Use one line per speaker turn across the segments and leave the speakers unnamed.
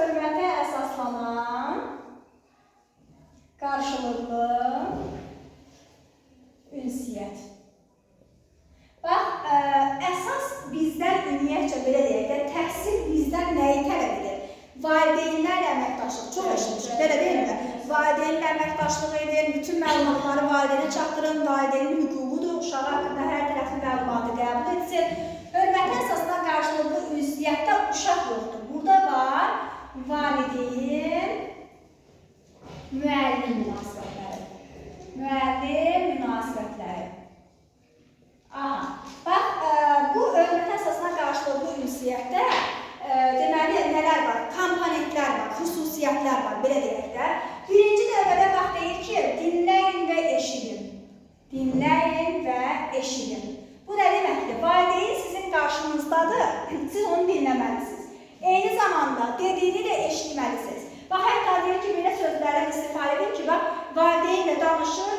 hörmətə əsaslanan qarşılıqlı ünsiyyət. Bax, əsas bizdən ümumiyyətcə belə deyək də, təhsil bizdən nəyi tələb edir? Valideynlərlə əməkdaşlıq. Çox eşitmişik, elə deyilmi? Valideynlə əməkdaşlıq edin, bütün məlumatları valideynə çatdırın, valideynin hüququdur, uşağı haqqında hər tərəfli məlumatı qəbul etsin. Hörmətə əsaslanan qarşılıqlı ünsiyyətdə uşaq yoxdur. Burada var valideyn, müəllim münasibətləri. Müəllim münasibətləri. Aha, bax, bu hörmətə əsaslanan qarşılıqlı ünsiyyətdə deməli, nələr var? Komponentlər var, xüsusiyyətlər var, belə deyək də. Birinci növbədə bax deyir ki, dinləyin və eşidin. Dinləyin və eşidin. Bu nə deməkdir? Valideyn sizin qarşınızdadır, siz onu dinləməlisiniz. Eyni zamanda dediyini də eşitməlisiniz. Bax, hətta deyir ki, belə sözlərdən istifadə edin ki, bax, valideynlə danışır,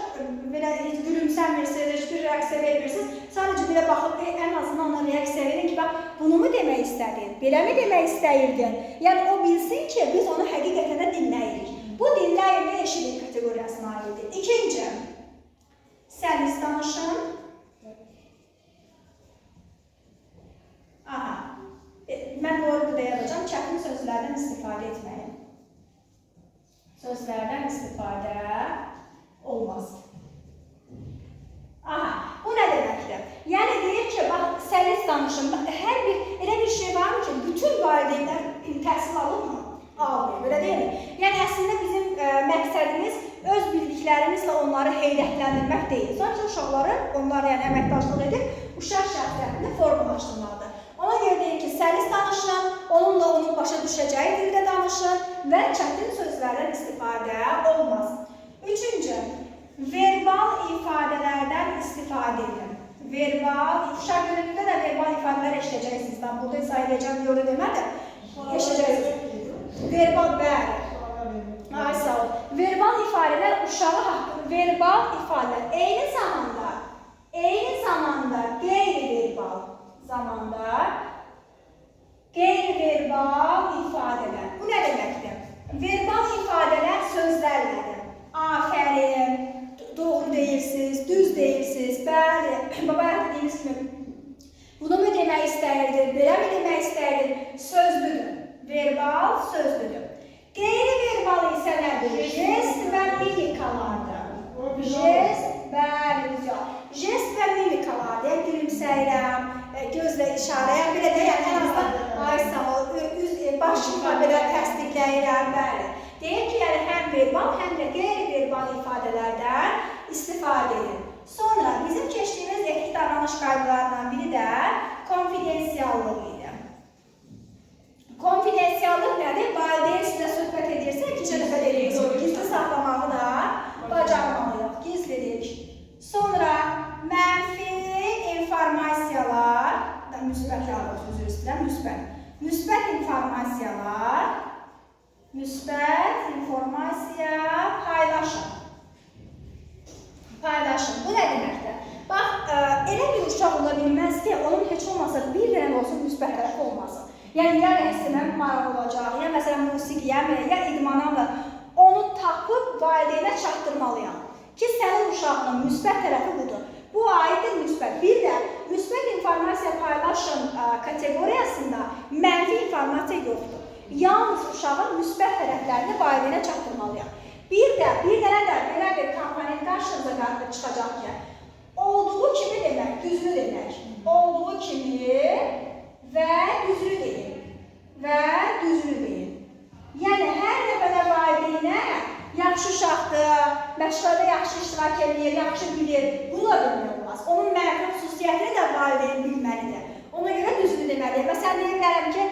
belə heç gülümsəmirsiniz, heç bir reaksiya vermirsiniz. Sadəcə belə baxıb, ən azından ona reaksiya verin ki, bax, bunu mu demək istədin, belə mi demək istəyirdin? Yəni, o bilsin ki, biz onu həqiqətən də dinləyirik. Bu, dinləyin və eşidin kateqoriyasına aiddir. İkinci, səlis danışın. Aha, mən doğru burada yazacağım, çətin sözlərdən istifadə etməyin. Sözlərdən istifadə olmaz. Aha, bu nə deməkdir? Yəni, deyir ki, bax, səlis danışın. Bax, hər bir, elə bir şey varmı ki, bütün valideynlər təhsil alırmı? Almıyor, belə deyilmi? Yəni, əslində bizim məqsədimiz öz bildiklərimizlə onları heyrətləndirmək deyil. Sadəcə uşaqları, onlar yəni əməkdaşlıq edib, uşaq şəxsiyyətini formalaşdırmalıdır. Ona görə deyir ki, səlis danışın, onunla onun başa düşəcəyi dildə danışın və çətin sözlərdən istifadə olmaz. Üçüncü, verbal ifadələrdən istifadə edin. Verbal, uşaq bölümündə də verbal ifadələr eşidəcəksiniz. Mən burada izah edəcəm, yoru demədim. Eşidəcəksiniz. Verbal, bəli. Ay, sağ ol. Verbal ifadələr uşağı haqqında, verbal ifadələr eyni zamanda qeyri-verbal zamanda qeyri-verbal ifadələr. Bu nə deməkdir? Verbal ifadələr sözlərlədir. Afərin, doğru deyirsiniz, düz deyirsiniz, bəli, bayaq dediyimiz kimi, bunu mu demək istəyirdin, belə mi demək istəyirdin? Sözlüdür. Verbal sözlüdür. Qeyri-verbal isə nədir? Jest və mimikalardır. Jest, bəli, güzel. Jest və mimikalardır. Yəni, gülümsəyirəm, gözlə işarə, yəni, belə də, yəni, ən azından, ay sağ ol, üz, başımla belə təsdiqləyirəm, bəli. Deyir ki, yəni, həm verbal, həm də qeyri-verbal ifadələrdən istifadə edin. Sonra bizim keçdiyimiz etik davranış qaydalarından biri də konfidensiallıq idi. Konfidensiallıq nədir? Valideyn sizlə söhbət edirsə, keçən dəfə dediyimiz kimi, gizli saxlamağı da bacarmalıyıq. Gizlilik. Sonra mənfi informasiyalar, müsbət daha üzr istəyirəm, müsbət. Müsbət informasiyalar, müsbət informasiya paylaşın. Paylaşın. Bu nə deməkdir? Bax, elə bir uşaq ola bilməz ki, onun heç olmasa bir dənə olsun müsbət tərəfi olmasın. Yəni, ya rəsmə maraq olacaq, ya məsələn, musiqiyə mi, ya idmana mı, onu tapıb valideynə çatdırmalıyam ki, sənin uşağının müsbət tərəfi budur. Bu aiddir müsbət. Bir də müsbət informasiya paylaşın kateqoriyasında mənfi informasiya yoxdur. Yalnız uşağın müsbət tərəflərini valideynə çatdırmalıyam. Bir də, bir dənə də belə bir komponent qarşınıza çıxacaq ki, olduğu kimi demək, düzünü demək. Olduğu kimi və düzünü deyin. Və düzünü deyin. Yəni, hər dəfə də valideynə yaxşı uşaqdır, məşqlərdə yaxşı iştirak eləyir, yaxşı bilir, bunu da demək olmaz. Onun mənfi xüsusiyyətini də valideyn bilməlidir. Ona görə düzünü deməliyəm. Məsələn, deyə bilərəm ki,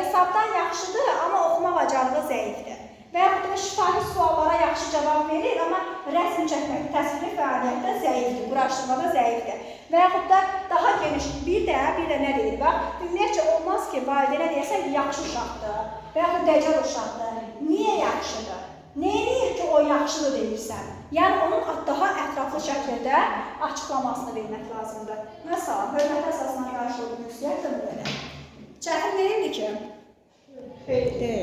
hesabdan yaxşıdır, amma oxuma bacarığı zəifdir. Və yaxud da şifahi suallara yaxşı cavab verir, amma rəsm çəkmək, təsviri fəaliyyətdə zəifdir, quraşdırmada zəifdir. Və yaxud da daha geniş, bir də nə deyir, bax, ümumiyyətcə olmaz ki, valideynə deyəsən ki, yaxşı uşaqdır və yaxud dəcəl uşaqdır. Niyə yaxşıdır? Nə eləyir ki, o yaxşıdır deyirsən? Yəni, onun daha ətraflı şəkildə açıqlamasını vermək lazımdır. Məsələn, hörmətə əsaslanan qarşılıqlı ünsiyyət də belə. Çətin deyildi ki? Deyil.